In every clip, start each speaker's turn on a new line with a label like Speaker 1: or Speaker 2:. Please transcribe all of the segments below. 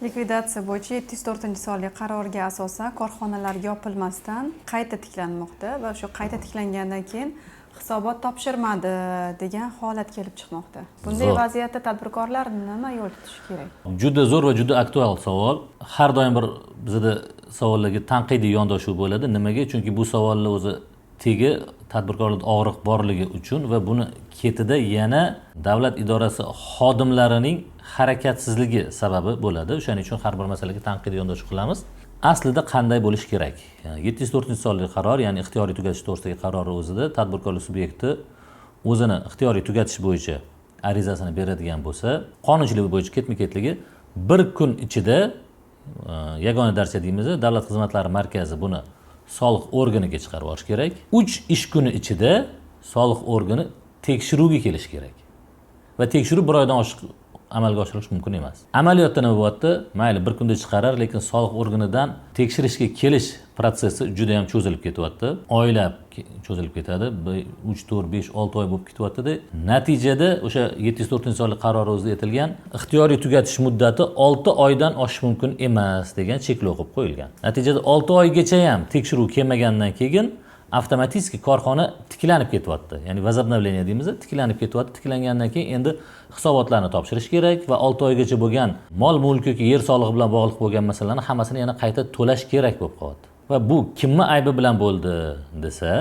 Speaker 1: Likvidatsiya bo'yicha 704-sonli qarorga asosan korxonalar yopilmasdan qayta tiklanmoqda va shu qayta tiklangandan keyin hisobot topshirmadi degan holat kelib chiqmoqda. Bunday vaziyatda tadbirkorlar nima yo'l tutishi kerak?
Speaker 2: Juda zo'r va juda aktual savol. Har doim bir bizada savollarga tanqidiy yondashuv bo'ladi. Nimaga? Chunki bu savollar o'zi tegi tadbirkorlarda og'riq borligi uchun va buni ketida yana davlat idorasi xodimlarining harakatsizligi sababi bo'ladi. O'shaning uchun har bir masalaga tanqidiy yondashuv qilamiz. Aslida qanday bo'lishi kerak? 704-sonli qaror, ya'ni ixtiyoriy tugatish to'g'risidagi qarori o'zida tadbirkorlik subyekti o'zini ixtiyoriy tugatish bo'yicha arizasini beradigan bo'lsa, qonunchilik bo'yicha ketma ketligi bir kun ichida yagona darcha deymiz, davlat xizmatlari markazi buni soliq organiga chiqarib yuborish kerak. 3 ish kuni ichida soliq organi tekshiruvga kelishi kerak va tekshiruv bir oydan oshiq amalga oshirilishi mumkin emas. Amaliyotda nima bo'lyapti? Mayli, bir kunda chiqarar, lekin soliq organidan tekshirishga kelish protsessi juda yam cho'zilib ketyapti, oylab cho'zilib ketadi, 3, 4, 5, 6 oy bo'lib ketyaptida. Natijada o'sha 704-sonli qaror o'zida aytilgan, ixtiyoriy tugatish muddati 6 oydan oshishi mumkin emas degan cheklov qilib qo'yilgan. Natijada 6 oygacha ham tekshiruv kelmagandan keyin avtomatik korxona tiklanib ketyapti, ya'ni возобновление deymiz, tiklanib ketyapti. Tiklangandan keyin endi hisobotlarni topshirish kerak va 6 oygacha bo'lgan mol mulk yoki yer solig'i bilan bog'liq bo'lgan masalalarni hammasini yana qayta to'lash kerak bo'lib qolyapti. Va bu kimni aybi bilan bo'ldi desa,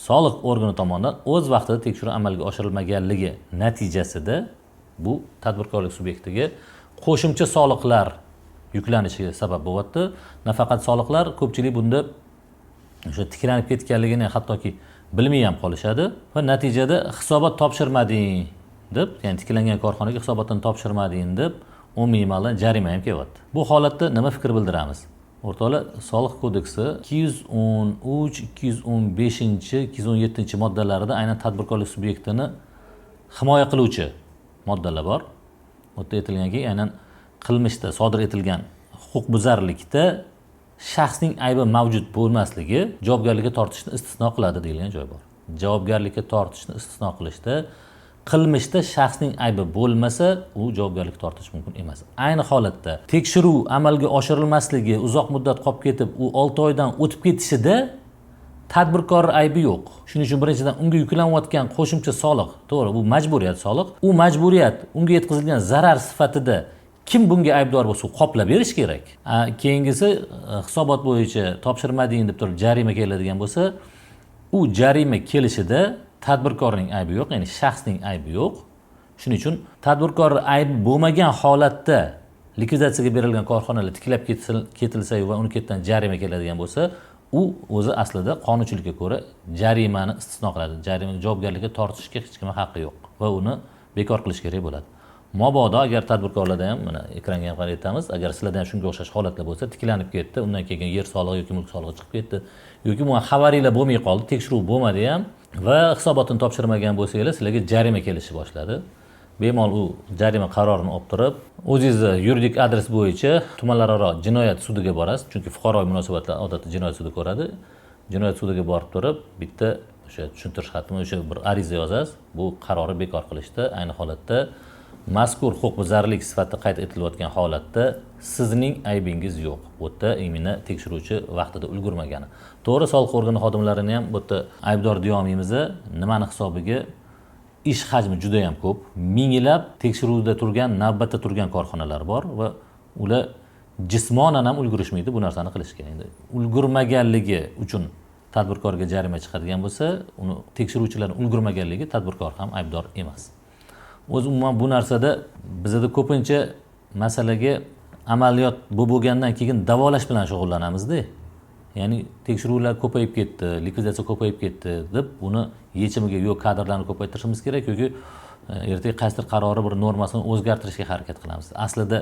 Speaker 2: soliq organi tomonidan o'z vaqtida tekshiruv amalga oshirilmaganligi natijasida bu tadbirkorlik subyektiga qo'shimcha soliqlar yuklanishiga sabab bo'lyapti. Nafaqat soliqlar, ko'pchilik bunda o'sha tiklanib ketganligini hattoki bilmay ham qolishadi va natijada hisobot topshirmading deb, ya'ni tiklangan korxonaga hisobotini topshirmading deb 10 000 balldan jarima ham kelyapti. Bu holatda nima fikr bildiramiz, o'rtoqlar? Soliq kodeksi 213, 215, 217 moddalarida aynan tadbirkorlik subyektini himoya qiluvchi moddalar bor. U yerda aytilganki, aynan qilmishda sodir etilgan huquqbuzarlikda shaxsning aybi mavjud bo'lmasligi javobgarlikka tortishni istisno qiladi deyilgan joy bor. Javobgarlikka tortishni istisno qilishda qilmishda shaxsning aybi bo'lmasa, u javobgarlikka tortish mumkin emas. Ayni holatda tekshiruv amalga oshirilmasligi uzoq muddat qolib ketib, u 6 oydan o'tib ketishida tadbirkor aybi yo'q. Shuning uchun birinchidan unga yuklanayotgan qo'shimcha soliq, to'g'ri, bu majburiyat soliq, u majburiyat unga yetkazilgan zarar sifatida kim bunga aybdor bo'lsa, u qoplab berish kerak. Keyingisi hisobot bo'yicha topshirmading deb turib jarima keladigan bo'lsa, u jarima kelishida tadbirkorning aybi yo'q, ya'ni shaxsning aybi yo'q. Shuning uchun tadbirkor aybi bo'lmagan holatda likvidatsiyaga berilgan korxonalar tiklab ketilsa va uni ketidan jarima keladigan bo'lsa, u o'zi aslida qonunchilikka ko'ra jarimani istisno qiladi. Jarima javobgarlikka tortishga hech kimni haqqi yo'q va uni bekor qilish kerak bo'ladi. Mabodo agar tadbirkorlarda ham, mana ekranga ham qarab aytamiz, agar sizlarda ham shunga o'xshash holatlar bo'lsa, tiklanib ketdi, undan keyin yer solig'i yoki mulk solig'i chiqib ketdi yoki umuman xabaringlar bo'lmay qoldi, tekshiruv bo'lmadi ham va hisobotini topshirmagan bo'lsanglar, sizlarga jarima kelishni boshladi, bemalol u jarima qarorini olib turib, o'zingizni yuridik adres bo'yicha tumanlararo jinoyat sudiga borasiz, chunki fuqaroviy munosabatlar odatda jinoyat sudi ko'radi. Jinoyat sudiga borib turib, bitta o'sha tushuntirish xatimi, o'sha bir ariza yozasiz. Bu qarorni bekor qilishda ayni holatda mazkur huquqbuzarlik sifatida qayd etilayotgan holatda sizning aybingiz yo'q. Bu yerda именно tekshiruvchi vaqtida ulgurmagani. To'g'ri, soliq organi xodimlarini ham bu yerda aybdor deyolmaymiz. Nimani hisobiga? Ish hajmi juda yam ko'p, minglab tekshiruvda turgan, navbatda turgan korxonalar bor va ular jismonan ham ulgurishmaydi bu narsani qilishga. Endi ulgurmaganligi uchun tadbirkorga jarima chiqadigan bo'lsa, uni tekshiruvchilar ulgurmaganligi tadbirkor ham aybdor emas. O'zi umuman bu narsada bizada ko'pincha masalaga amaliyot bu bo'lgandan keyin davolash bilan shug'ullanamizda, ya'ni tekshiruvlar ko'payib ketdi, likvidatsiya ko'payib ketdi deb uni yechimiga yo kadrlarni ko'paytirishimiz kerak yoki ertaga qaysidir qarori bir normasini o'zgartirishga harakat qilamiz. Aslida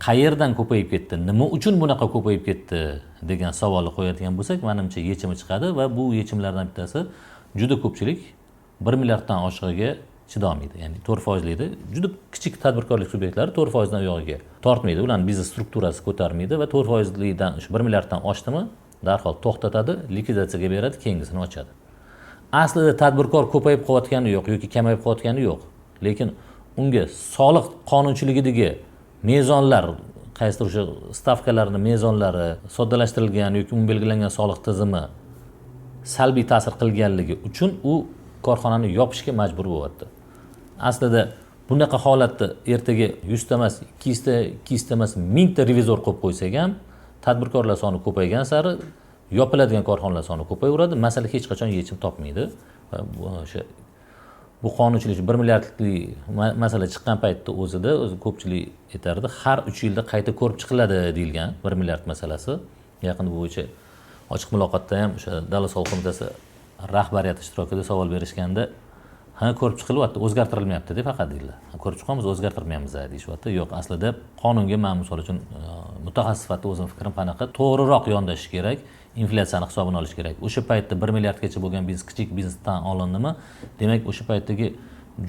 Speaker 2: qayerdan ko'payib ketdi, nima uchun bunaqa ko'payib ketdi degan savolni qo'yadigan bo'lsak, manimcha, yechimi chiqadi. Va bu yechimlardan bittasi, juda ko'pchilik 1 milliarddan oshig'iga chidolmaydi, ya'ni 4 foizlikda juda kichik tadbirkorlik subyektlari 4 foizdan u yog'iga tortmaydi, ularni biznes strukturasi ko'tarmaydi va 4 foizlikdan shu 1 milliarddan oshdimi, darhol to'xtatadi, likvidatsiyaga beradi, keyingisini ochadi. Aslida tadbirkor ko'payib qolayotgani yo'q yoki kamayib qolayotgani yo'q, lekin unga soliq qonunchiligidagi mezonlar Qaysidir o'sha stavkalarni mezonlari soddalashtirilgan yoki umumiy belgilangan soliq tizimi salbiy ta'sir qilganligi uchun u korxonani yopishga majbur bo'lyapti. Aslida bunaqa holatda ertaga 100 ta emas, 200 ta, 200 ta emas, 1000 ta revizor qo'yib qo'ysak ham, tadbirkorlar soni ko'paygan sari yopiladigan korxonalar soni ko'payaveradi, masala hech qachon yechim topmaydi. Va o'sha bu qonunchilik 1 milliardlik masala chiqqan paytda o'zida o'zi ko'pchilik aytardi, har 3 yilda qayta ko'rib chiqiladi deyilgan 1 milliard masalasi. Yaqinda bu bo'yicha ochiq muloqotda ham o'sha Davlat soliq qo'mitasi rahbariyati ishtirokida savol berishganda, ha, ko'rib chiqilyapti, o'zgartirilmayapti deb faqat deydilar. Ko'rib chiqamiz, o'zgartirmayapmiz deyishyapti. Yo'q, aslida qonunga man misol uchun mutaxassis sifatida o'zim fikrim qanaqa, to'g'riroq yondashish kerak, inflyatsiyani hisobini olish kerak. O'sha paytda 1 milliardgacha bo'lgan biznes kichik biznesdan olindimi, demak o'sha paytdagi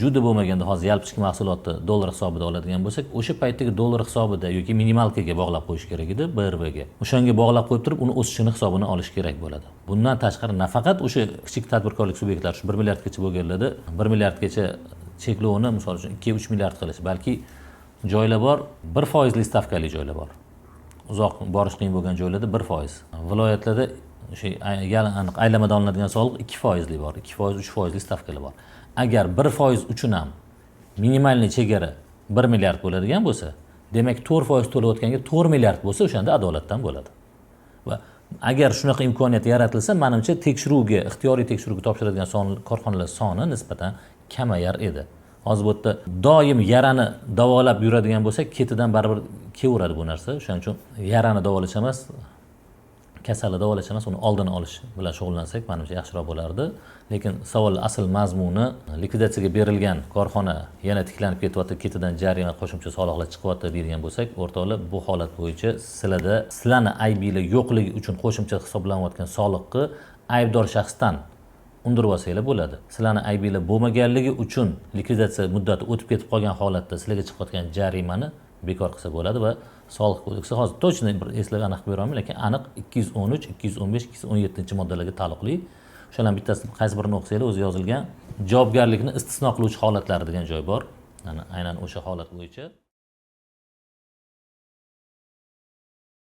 Speaker 2: juda bo'lmaganda hozir yalpi ichki mahsulotni dollar hisobida oladigan bo'lsak, o'sha paytdagi dollar hisobida yoki minimalkaga bog'lab qo'yish kerak edi, BRVga. O'shanga bog'lab qo'yib turib, uni o'sishini hisobini olish kerak bo'ladi. Bundan tashqari nafaqat o'sha kichik tadbirkorlik subyektlari shu 1 milliardgacha bo'lganlarda 1 milliardgacha cheklovini misol uchun 2-3 milliard qilish, balki joylar bor, 1% stavkali joylar bor. Uzoq borish qiyin bo'lgan joylarda 1%. Viloyatlarda o'sha aniq aylanmadan olinadigan soliq 2% bor, 2%, 3% stavkalar bor. Agar 1% uchun ham minimalniy chegara 1 milliard bo'ladigan bo'lsa, demak 4% to'layotganga 4 milliard bo'lsa, o'shanda adolatdan bo'ladi. Va agar shunaqa imkoniyat yaratilsa, manimcha tekshiruvga, ixtiyoriy tekshiruvga topshiradigan korxonalar soni nisbatan kamayar edi. Hozir bu yerda doim yarani davolab yuradigan bo'lsak, ketidan baribir kelaveradi bu narsa. O'shaning uchun yarani davolash emas, kasalni davolash emas, uni oldini olish bilan shug'ullansak, manimcha yaxshiroq bo'lardi. Lekin savol asl mazmuni likvidatsiyaga berilgan korxona yana tiklanib ketyapti, ketidan jarima, qo'shimcha soliqlar chiqyapti deydigan bo'lsak, o'rtoqlar, bu holat bo'yicha sizlarni aybinglar yo'qligi uchun qo'shimcha hisoblanayotgan soliqni aybdor shaxsdan undirib olsanglar bo'ladi. Sizlarni aybinglar bo'lmaganligi uchun likvidatsiya muddati o'tib ketib qolgan holatda sizlarga chiqayotgan jarimani bekor qilsa bo'ladi va soliq kodeksi hozir точно bir eslab aniq bera olmayman, lekin aniq 213, 215, 217 moddalarga taalluqli. O'shalarning bittasi qaysi birini o'qisanglar o'zi yozilgan javobgarlikni istisno qiluvchi holatlari degan joy bor. Ana aynan o'sha holat bo'yicha.